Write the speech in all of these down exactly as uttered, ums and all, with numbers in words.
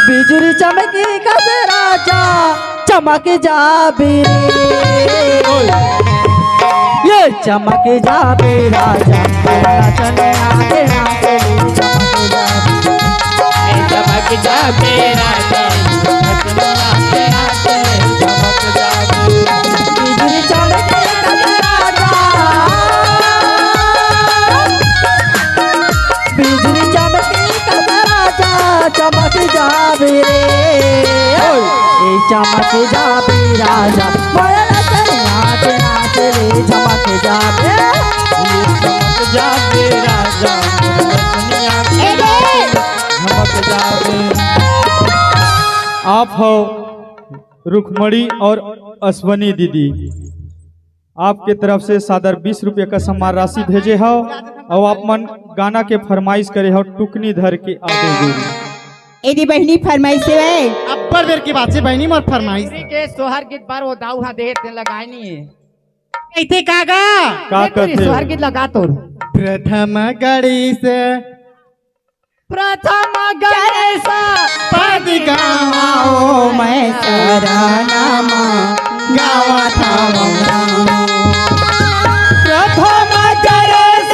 बिजुरी चमकी कस राजा, चमक जाबे रे। ये चमक जाबे राजा, नाचन आके नाचे रे, चमक जाबे। चमक जाबे राजा, नाचन आके नाचे रे, चमक जाबे। बिजुरी चमकी कस राजा, बिजुरी चमकी कस राजा, चमक जाबे रे। ए चमक जाबे राजा, मोर रतन नाच नाच रे, चमक जाबे। चमक जाबे राजा, ए रे। चमक जाबे। आप हो रुक्मणी और अश्वनी दीदी, आपके तरफ से सादर बीस रुपये का सम्मान राशि भेजे हव और आप मन गाना के फरमाइश करे हव टुकनी धर के आबे गोरी। एदे बहिनी फरमाइश हे। अब्बड़ बेर के बात हे बहिनी, मोर फरमाइश। के सोहर गीत बार वो दाऊ हा देहे ते लगाए नहीं है। कहिथे का गा? का ये तेरी कथे? सोहर गीत लगा तोर। प्रथम गणेश, प्रथम गणेश पद गावो मैं चरणम गावत हवं। प्रथम गणेश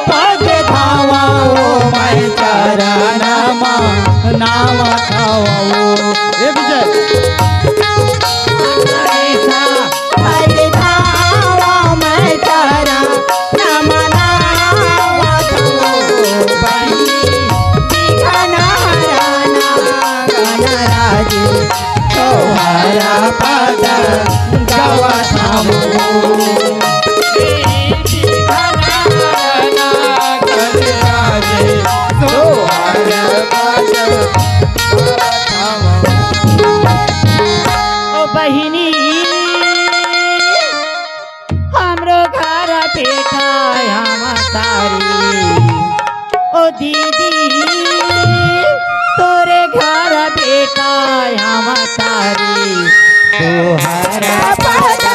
पद गावो मैं चरणम नाम गावो। ए विजय। ओ बहिनी, हमरो घर बेटा हम तारी। ओ दीदी, तोरे घर बेटा हम तारी। तोहरा पता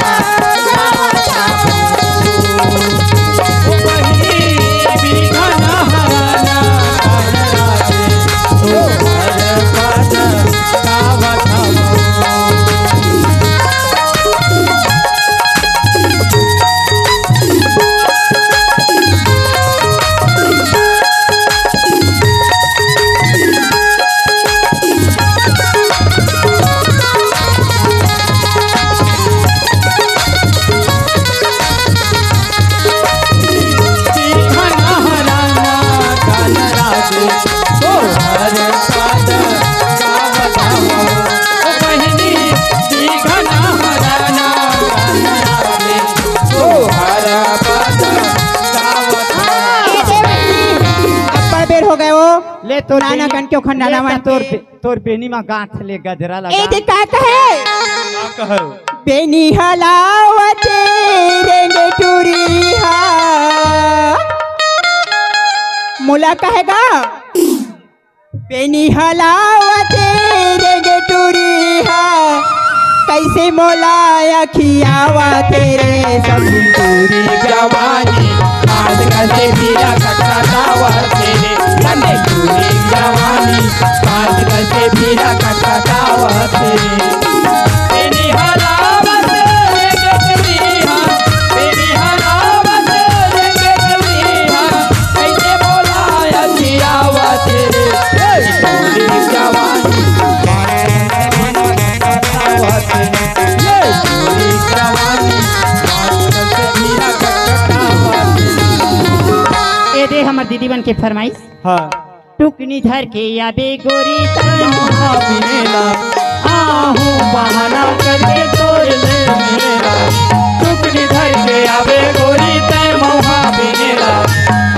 अब्बड़ बेर हो गए वो। ले तोर नाना बेनी, कन के ओखन ले नाना त मन तोर तोर बे-, तोर बेनी मा गांठ ले गजरा लगा। ए दे का कहे? का कहे? बेनी हलावत रेंगे टूरी हा। मोला कहेगा? बेनी हलावत रेंगे टूरी हा। कैसे मोला अखियावत रे सखी टूरी जवानी। आजकल से पीला कटकटावत रे संदे टूरी जवानी। आजकल से पीला कटकटावत रे। बेनी हलावत रेंगे टूरी हा, बेनी हलावत रेंगे टूरी हा। कैसे मोला अखियावत रे, ए, टूरी जवानी। ए दे हमर दीदी मन के फरमाइश। हाँ। टुकनी धर के आबे गोरी तोर मोहा बिनेला, आहू बहाना करके तोर ले मिलेला। टुकनी धर के आबे गोरी तोर मोहा बिनेला,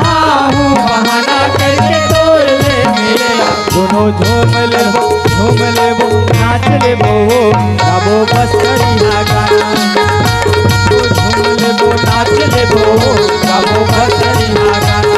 आहू बहाना करके तोर ले मिलेला। दोनों झूम लेबो, झूम लेबो, नाच लेबो, गाबो बस करिहा गाना। झूम लेबो, नाच लेबो, गाबो बस करिहा गाना।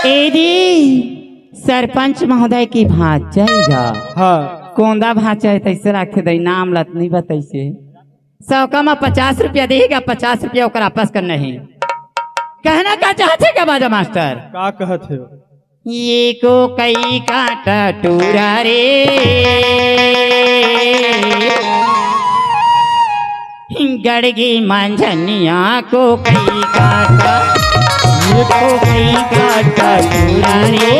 ए दी, सरपंच महोदय की भांचा हे गा। हाँ। कोंदा भांचा हे, तइसे राखे दई, नाम लत नहीं बतइसे। सौका म पचास रुपया देही गा, पचास रुपया ओकर आपस करना हे। कहना का चाहथे का बाजा मास्टर? का कहत हे? ये को कई काटा टूरा रे, गड़गी मंझनिया को कई काटा, ये को कई काटा टूरा रे,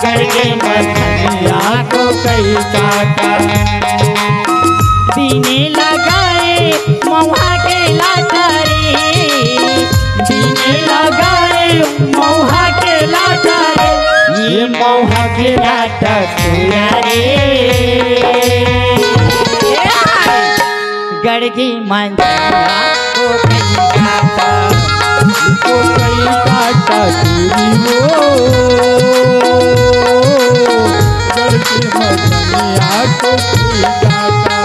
गड़गी मंझनिया को कई काटा। बिने लगाए मउहा के लाटा रे, बिने लगाए मउहा के लाटा रे, ये मउहा के लाटा टूरा रे। गड़गी मंझनिया को कई काटा, को कई काटा टूरी हो, गड़गी मंझनिया को कई काटा।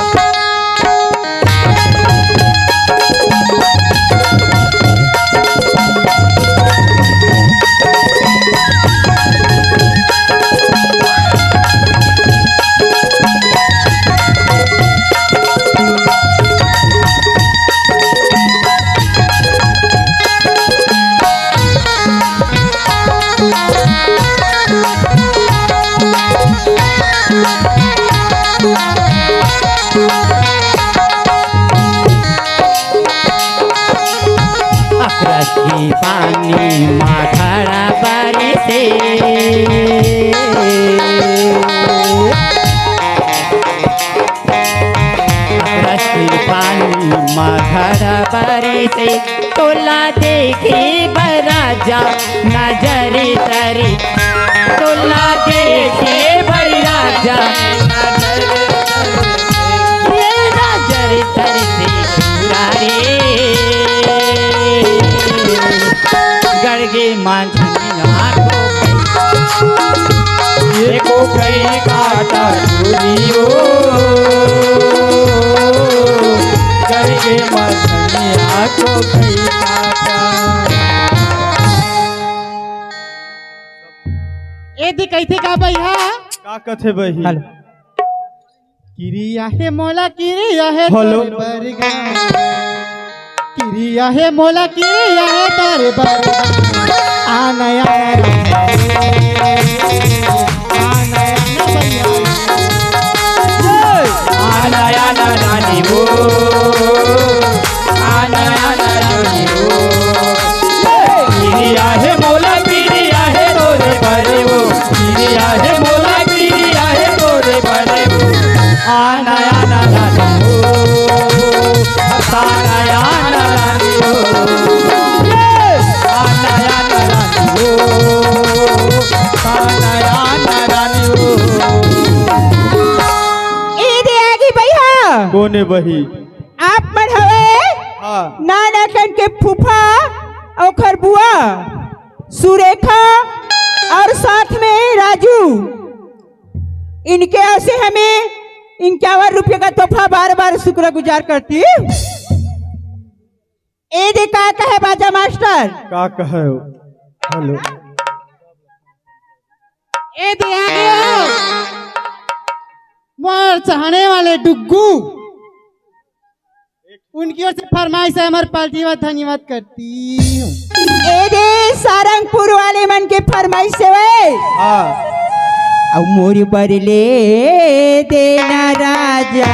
अखरस के पानी मा घड़ा बरिसे। अखरस के पानी मा घड़ा बरिसे। तोला देखे बर राजा नजर तरे, तोला देखे बर राजा, ये नजर तरे से दूरा रे। गड़गे मंझनिया को ये को कई काटा टूरी हो, गड़गे मंझनिया को कई काटा। ए दी कहिथे का बइहा? का कथे बही? हेलो। किरिया हे मोला, किरिया हे हेलो। तोर बरगा। किरिया हे मोला, किरिया हे तोर बरगा। आ नया आना, आना, रानी हो। आना, आना, रानी हो। किरिया हे मोला, किरिया हे तोरे बरे हो। किरिया हे मोला, किरिया हे तोरे बरे हो। आना, आना, रानी हो। आना, आना, रानी हो। आना, आना, रानी हो। आना, आना, रानी हो। ए दे आगे बइहा। कोने बही? आप मन हवे हाँ। नाना कन के फूफा, ओखर बुआ सुरेखा और साथ में राजू। इनके ओर से हमें इक्यावन रुपये का तोहफा, बार बार शुक्रगुजार करती। ए दे का कहे बाजा मास्टर? का कहे हो? हेलो। ए दे आ गया मोर चाहने वाले डुग्गू, उनकी ओर से फरमाइश है, हमारे पार्टी में धन्यवाद करती हूँ। ए दे सारंगपुर वाले मन के फरमाइश है वे। हाँ। अब मोर बर ले देना राजा।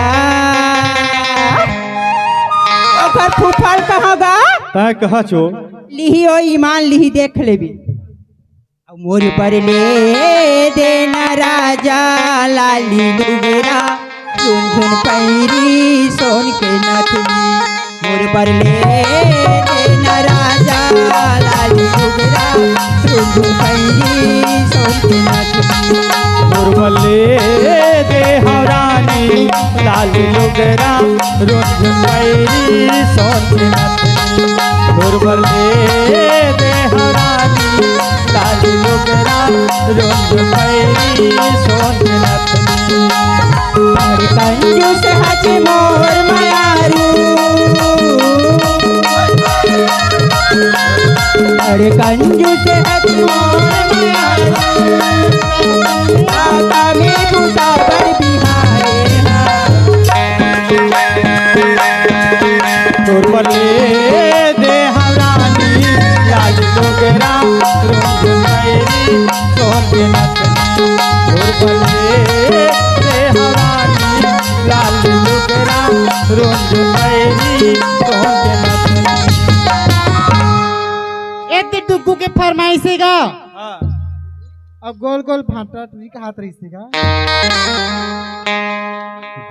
ओकर फूफल कहाँ गा? तैं कहाँ छो? लिही ओ ईमान लिही, देख लेबी। मोर बर ले देना राजा लाली लुगरा, झुनझुन पैरी सोन के नथनी। मोर बर ले देना राजा लाली लुगरा, झुनझुन पैरी सोन के नथनी। मोर बर ले दे हव रानी लाली लुगरा, झुनझुन पैरी सोन के नथनी। मोर बर ले दे हव रानी लाली लुगरा, झुनझुन पैरी सोन नथनी। अरे कंजूस हच मोर मयारू, अरे कंजूस है मोर मया, आता में बूता बर बिहारे हा। तोर बर ले दे हव रानी, लाल डोकरा, रोज पैरी, सोन के नथनी। तोर बर ले दे हव रानी, लाल डोकरा, रोज पैरी, सोन के नथनी। ए ते टुकु के फरमाइश हे गा। हाँ। अब गोल गोल भांटा टूरी कहात रहिस हे गा।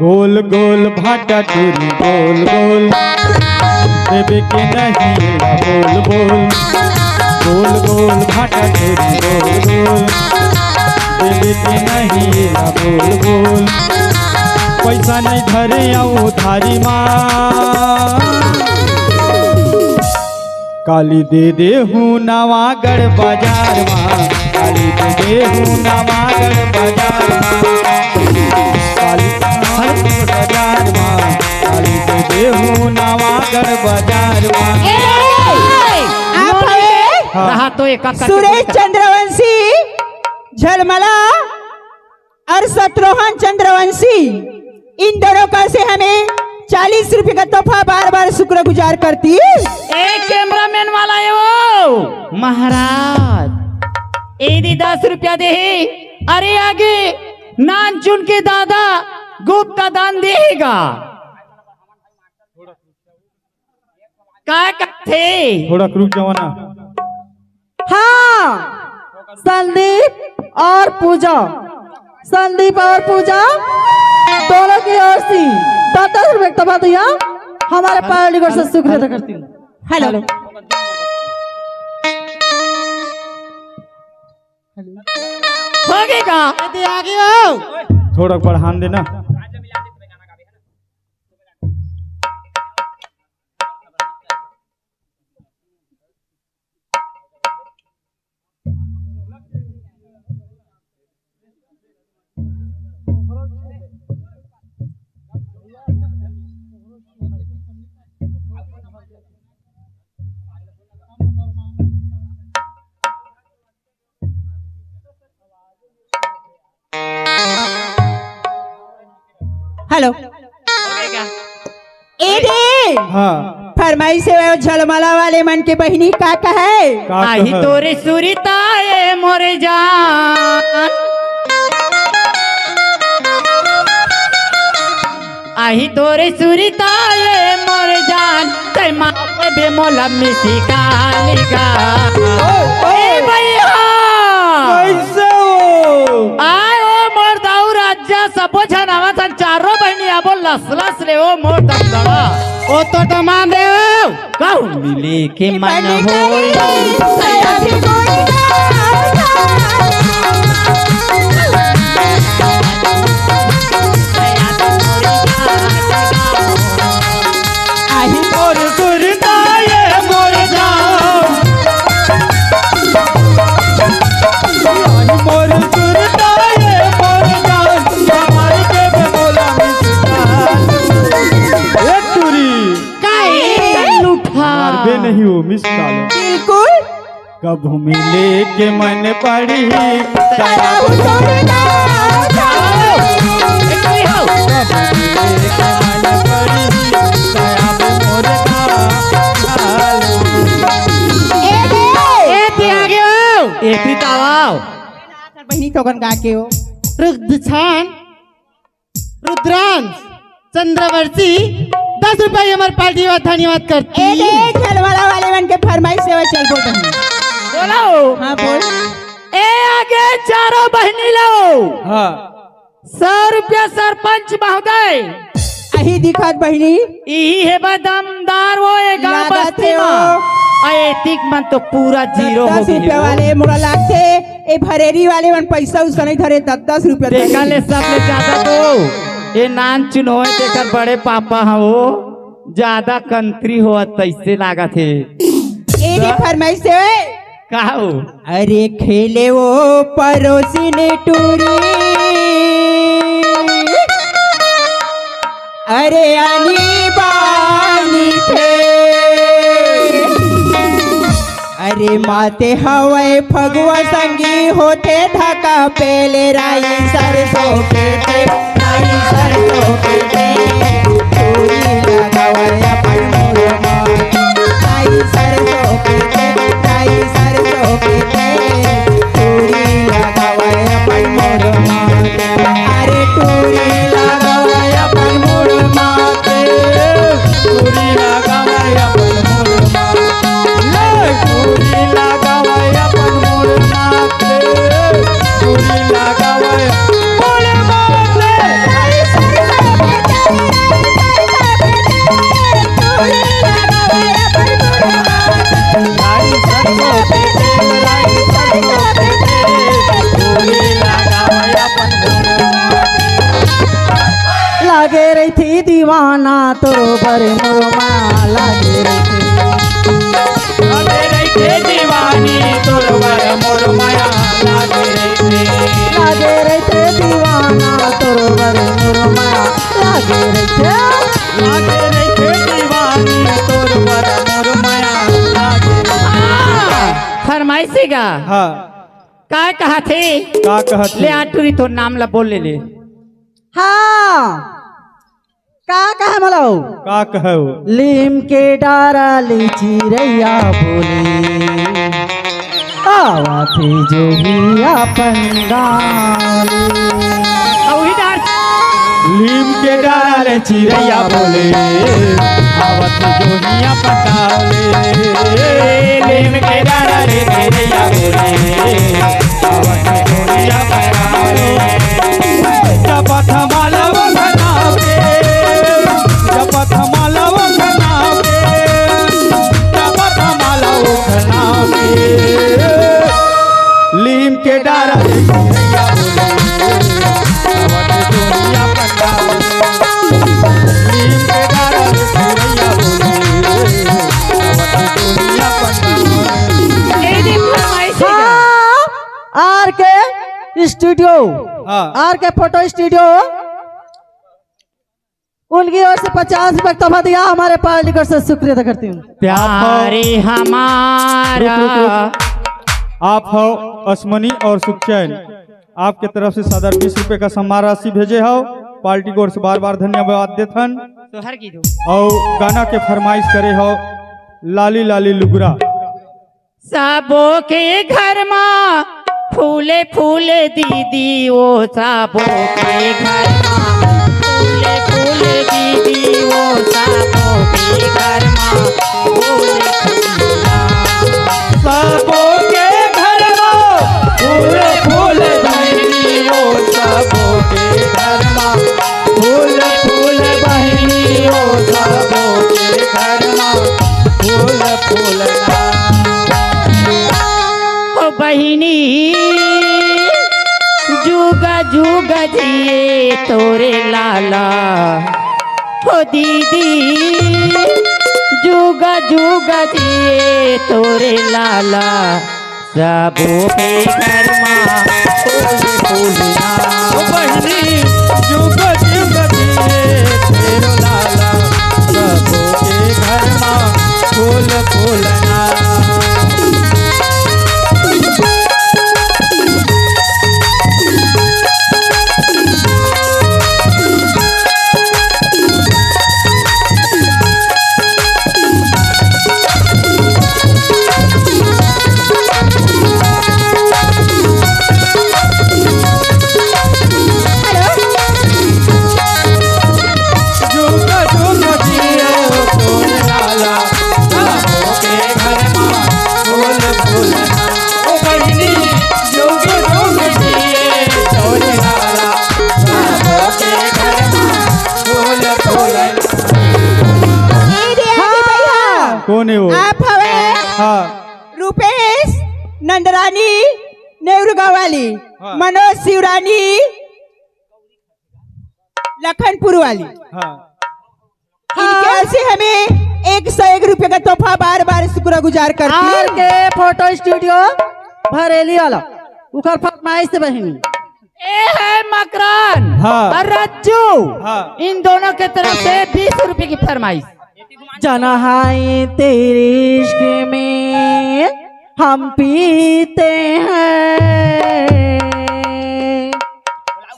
गोल गोल भांटा टूरी गोल गोल, देवे के नहीं बोल बोल। गोल गोल भांटा टूरी गोल गोल, देवे के नहीं बोल बोल। पैसा नहीं धरे अउ उधारी मा, काली दे देहूँ नवागढ़ बाजार मा, काली दे देहूँ नवागढ़ बाजार मा, काली नवागढ़ बाजार मा, काली दे देहूँ नवागढ़ बाजार मा। ए, आप हवे हाँ। रहा तो एक सुरेश चंद्रवंशी झलमला और शत्रुघ्न चंद्रवंशी, इन दोनों का से हमें चालीस रुपए का तोहफा बार बार शुक्रगुजार करती। ए कैमरामैन वाला ये वो महाराज, एदी दस रुपया देही। अरे आगे नानचुन के दादा गुप्ता दान देही गा। का कथे? थोड़ा रुक जाओ ना। हाँ, संदीप और पूजा, संदीप और पूजा दोनों की ओर से दस दस रुपए का तोहफा दिया। हमारे पार्टी को से शुक्रिया अदा करती हूँ। हेलो। हो गए का? यदि आगे हो। थोड़ा बढ़ान देना। हेलो। ए दे। हाँ। फरमाइश हे वो झलमला वाले मन के बहिनी का कहे? का आही कहे? तोरे सुरता ए मोरे जान। आही तोरे सुरता ए मोर जान, तै मार बे मोला मिसी काली गा। ओ, ओ। ए भैया। कैसे हो? आय ओ मोर दाऊ राजा, सबो झन आवत हन, चारों बहिनी आबो लस लस ले ओ मोर दमदमा। ओ तो दमान दे ओ। कहूँ मिले के मन होई। आही मोर सुरता ए मोर जान। आही मोर सुरता ए मोर जान। हमार के बोला मिस्टर। ए टूरी। काहे लूठा? मारबे नहीं हो, मिस कॉल। बिल्कुल। कभू मिले के मन पड़ही, शराब छोड़ना जाओ। कभू मिले के मन पड़ही, शराब मोर का। ए दे। ए दे आगे हो। ए पितावा। बहिनी थोकन गा के हो। रुद्र छान। रुद्रांश चंद्रवंशी दस रुपया हमर पार्टी वा धन्यवाद करती। ए दे, झलमला वाले मन के फरमाइश हे वो, चल बोल बहिनी। बोलो। हाँ, बोल। ए आगे चारों बहिनी लो। हाँ। सौ रुपया सरपंच महोदय। अही दिखत बहिनी। इही हे बा दमदार वो ए गाँव लागत बस्ती हे मा। वो। आ एतिक मन तो पूरा जीरो हो दस रुपया गे हो। वाले मोला लागथे। ए भरेरी वाले मन पैसा उसा नहीं धरे, दस दस रुपया धरे। तेकर ले सबले ज्यादा तो ए नानचुन होय, तेकर बड़े पापा ह वो ज्यादा कंत्री होवत तइसे लागत हे। ए दे फरमाइश हे। का हो? अरे खेले वो परोसी ने टूरी, अरे आनी बानी थे। रे माते हवय फगुआ संगी होथे धका पेले राई सरसों के तेल, राई सरसों के तेल, चूड़ी लगावय अपन मोर माते। राई सरसों के तेल, राई सरसों के तेल, चूड़ी लगावय अपन मोर माते। अरे टूरी लगावय अपन मोर माते, टूरी लगावय अपन मोर माते, ले टूरी लगावय अपन मोर माते, टूरी लगावय मोर माते। लाई सरसों के तेल, लाई सरसों के तेल, चूड़ी लगावय अपन मोर माते। लागे रहिथे दीवाना तोर बर मोर माया लागे रहिथे। लागे रहिथे दीवानी तोर बर मोर माया लागे रहिथे। लागे रहिथे दीवाना तोर बर मोर माया लागे रहिथे। लागे रहिथे दीवानी तोर बर मोर माया लागे रहिथे। फरमाइशी गा। हाँ। का कहत हे? का कहत ले हे? आ टूरी तोर नाम ला बोल ले ले। हाँ। का कहे मोला? का कहे? लीम के डारा ले चिरैया बोले, आवा थे जोहिया पंडाल। अउ ही डार। लीम के डारा ले चिरैया बोले, आवा थे जोहिया पंडाल। लीम के डारा ले चिरैया बोले, आवा थे जोहिया पंडाल। जपत माला वो घना के, जपत माला वो घना के, जपत माला वो घना के। लीम के डारा ले चिरैया बोले, आवत जोहिया पंडाल। लीम के डारा ले चिरैया बोले, आवत जोहिया पंडाल। ए दे फरमाइशी गा। हाँ, आर के स्टूडियो। हाँ। आर के फोटो स्टूडियो। उनकी ओर से पचास रुपए का तोहफा दिया, हमारे पार्टी की ओर से शुक्रिया अदा करती हूँ। प्यारे हमारा। रुक, रुक, रुक। आप हो अश्मनी और सुखचैन, आपके तरफ से सादर बीस रुपए का सम्मान राशि भेजे हो। पार्टी की ओर से बार बार धन्यवाद देथन। तोहर की दो। और गाना के फरमाइश करे हो लाली लाली लुगरा। सबो के घर मा फूले फूले दीदी ओ, सबो के घर मा फूले फूले दीदी ओ, सबो के घर मा फूले फूले। सबो के घर मा फूले फूले बहिनी ओ, सबो के घर मा फूल फूल बहिनी ओ, सबो के घर मा फूल फूल ना। ओ बहिनी जुगा जुगा जिए तोरे लाला, ओ दीदी जुगा जुगा जिए तोरे लाला। सबो के घर मा फूल फूलना। ओ बहिनी, जुग जुग जिए तेरो लाला। सबो के घर मा फूल फूलना। ए रे, आगे हाँ। भैया। कौन है वो? आप हवे हाँ। रूपेश नंदरानी नेहरू गांव वाली, हाँ। मनोज शिवरानी लखनपुर वाली। हाँ। इनके ओर से हमें एक सौ एक रुपये का तोहफा, बार बार शुक्रगुजार करती हूँ। आर के फोटो स्टूडियो भरेली वाला, उकर फरमाइश से बहिनी। ए है मकरान हाँ। और रज्जू, हाँ। इन दोनों के तरफ से बीस रुपए की फरमाइश। जाना है तेरे इश्क में, हम पीते हैं,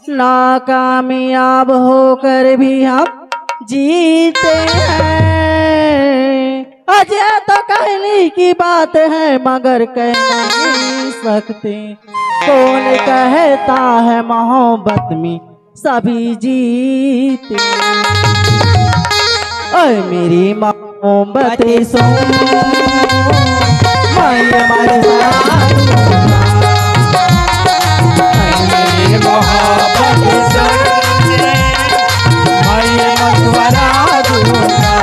नाकामयाब होकर भी हम जीते हैं। अजय तो कहने की बात है, मगर कह नहीं सकते। कौन कहता है मोहब्बत में सभी जीते? ओए मेरी मोहब्बत सुन, मैं मर जाऊंगा। मेरी मोहब्बत सुन, मैं मशवरा दूंगा।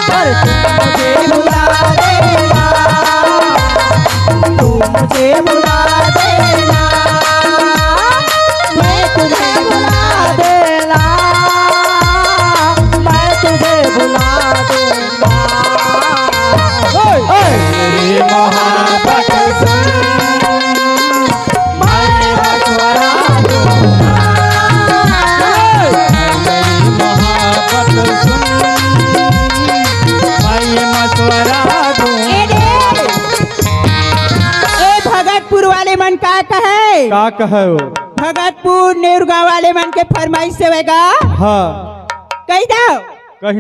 पर तू मुझे भुला देना, तू मुझे भुला देना, मैं तुझे भुला देना, मैं तुझे भुला दूंगा। ओए, ओए। मेरी मोहब्बत सुन, मैं मशवरा दूंगा। मेरी मोहब्बत सुन, मैं मशवरा दूंगा। ए, ए भगतपुर वाले मन का कहे? का कहे हो? भगतपुर नेहरू गांव वाले मन के फरमाइश से होएगा। हाँ। कही दो। कही